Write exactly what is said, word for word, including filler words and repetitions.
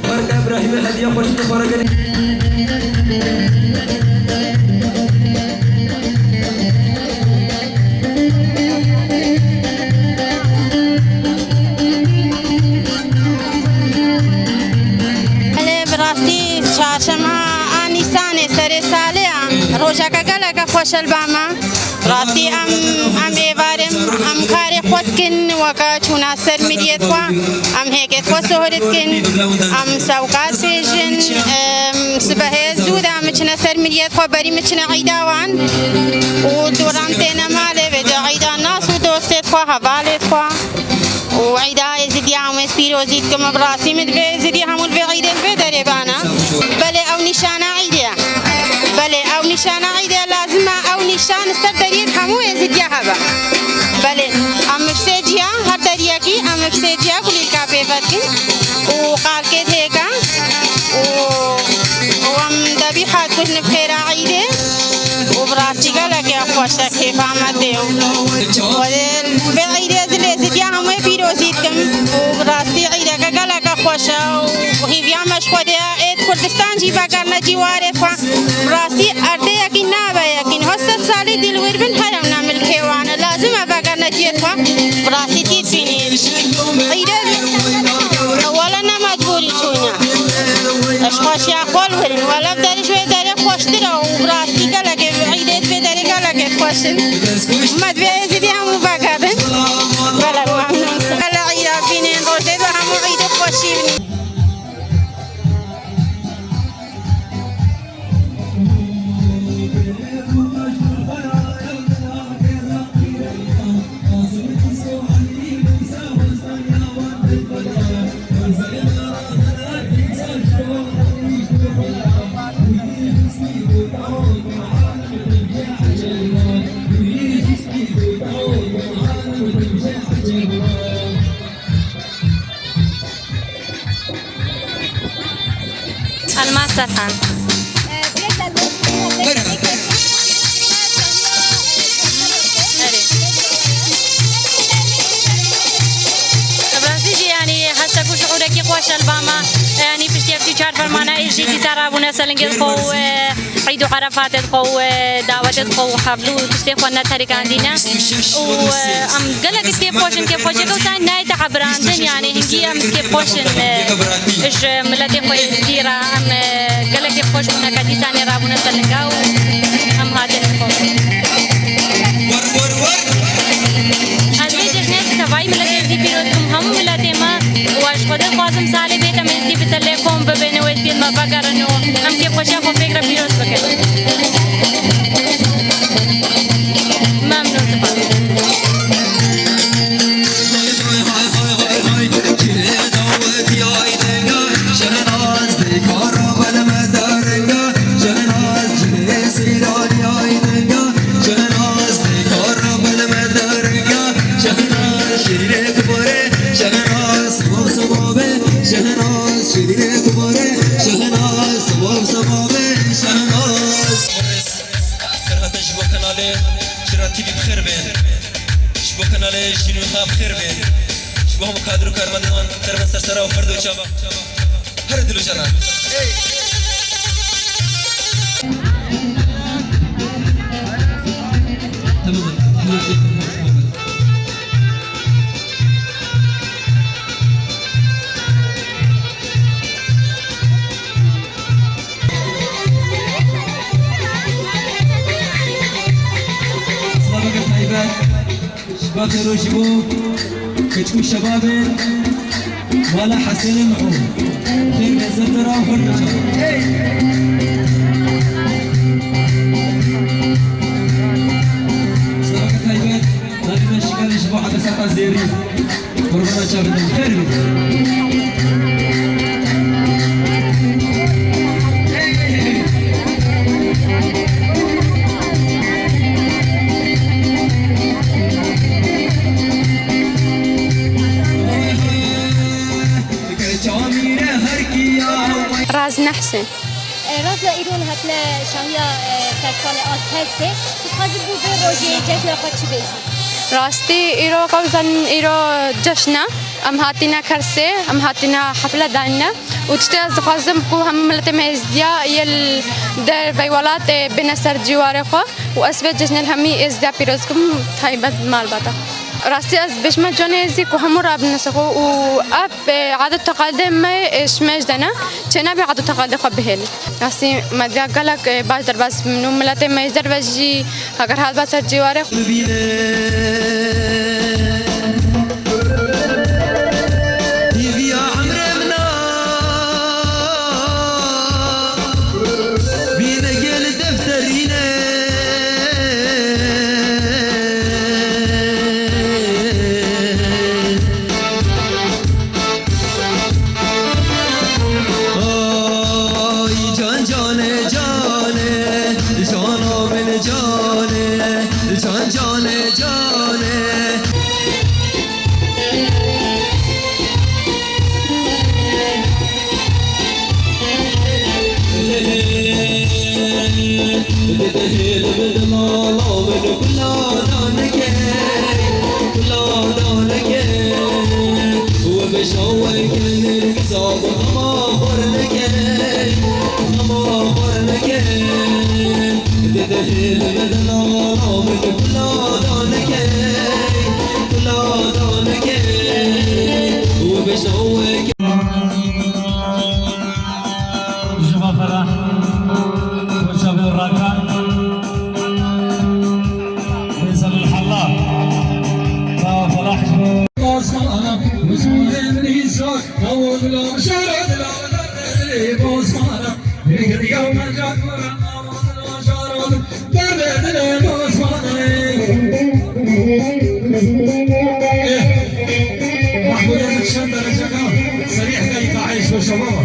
Barka Îbrahîmê hediya xweşik xwe re gelî. Belê, bi rastî çarşema a Nîsanê serê salê ya, rojeke geleke xweş e li ba me. Rastî em, em êvarê em karê xwe dikin, weke çûna ser miriyê xwe, em hêkê xwe sohir dikin, em sewqat bêjin, em sibehê zû de em çine ser miriyê xwe, berî min çine îda wan û dûran têne malê, vêca îda nas û dostê xwe, hevalê xwe. Û Îda Êzidiya hemû ez pîrozî dikim. Bi rastî min divê Êzidiya hemû li vê Îdê li vê derê bana. Belê ew nîşana Îdê ye. Belê ew nîşana Îdê ye, lazim e ew nîşan li ser deriyê hemû Êzidiya hebe. Belê em bi sê ciya, her deriyekî em bi sê ciya kulîlka pê vedikin û qalkê dihêka û, û em debî hat kujin bi xêra Îdê. û bi rastî gelekê xweş e, kêfa me tê. Wê vê Îdê ez li Êzidiya hemû pîrozî dikim û bi rastî Îdeke geleke xweş e û hîviya me ji Xwedê ye, êd Kurdistan jî vegerine cîwarê xwe. Bi rastî erdê yekî nabe yekî. Niha sed salî dîl wir bin, her em ne milkê wan e. Lazim e vegerine ciyê xwe. Bi rastî tî dibînî. Îdê wele ne mecbûrî çûne. Ji xweşiya xwe li wir in. Wele bi derê ji wê derê xweştir e û bi rastî gelekê Îdê di vê derê gelekê xweş in. Me divê Êzidî hemû vegerin. Gelek memnûn. Gelek Îda bînin, rojê bi hemû Îdê xweşî bînin. Elmas Serkan. Erê. Bi rastî jî, yanî, hestek û şiûrekî xweş e li ba me. Yanî, piştî ev çar fermana êzidî dîsa rabûne ser lingê xwe û, e, Îd û Erefatê dixwe û, e, dawetê dixwe û hefl û tiştê xwe neterikandîne. Û, e, em gelek kêfxweş in, kêfxweşiyeke wisa nayête hebirandin, yanî hingî em kêfxweş in, e, ji miletê xwe Êzidî re em, e, gelek kêfxweş bûne ke dîsanê rabûne ser linga û em hatin li xwe. Ez vê cejnê bi tevayî miletê Êzidî pîroz dikim, hemû miletê me. Û ez ji Xwedê dixwazim salê bê em Êzidî bi telê kom bibin û Êzidiyên me vegerin û em kêfxweşiya xwe pêk re pîroz bikin. Memnûn, spas. Şehnaz, şirînê tu bare, Şehnaz, sibav sibav e, Şehnaz, şirînê tu bare, Şehnaz, sibav sibav e, Şehnaz. Serhate ji bo kanalê Şira T V bi xêr bên. Ji bo kanalê Jînû Xan bi xêr bên. Ji bo hemû kadro karmendên wan bi xêr bên, ser sera û her du çava. Here dilo canan. Tamam. Slaveke taybet. Şibatê rojî bo keçik û şebabê Mala Hesênê Miho. Xêr be, ser te re, hûr be çawa. Slaveke taybet, nanê me şikelê ji bo Ebeseta Zêrî. Qurbana çav bidin, xêr be. Nehsên. E, rast e, îro li hepne şahiya, e, sersalê a Kelsê. Dixwazî bo vê rojê cejna xwe çi bêjî? Rastî îro qewzan îro ceşn e. Em hatîne Kelsê, em hatîne hefle danîne. Û tiştê ez dixwazim ku hemû miletê me êzdiya yê li dervey welatê bêne ser cîwarê xwe û ez vê cejnê li hemî êzdiya pîroz dikim, taybet malbata. Rastî ez bêjime canê êzî ku hemû rabine ser xwe û ev, e, adet teqalidê me, e, ji me jî de ne. Çênabe adet teqalidê xwe bihêlin. Rastî me diya gelek, e, baş derbas min û miletê me ji derve jî heger hat ba ser cîwarê xwe. Hîviya emrê min a, bîne gel defterîne. Ay can canê canê, cana min canê, can canê canê. Didihêlim di mala min kula danike, kula danike. We beşa we ke nergiza bi hema xwar nike, hema xwar nike. Didihêlim di mala min kula danike, kula danike. We beşa we ke Ji bo Ferah, Koçavê Rakan, Feyzel El Hella, Ferah ji bo. محمود، هذا الشندرة شغال. سريع، كيف عايش وشبابه.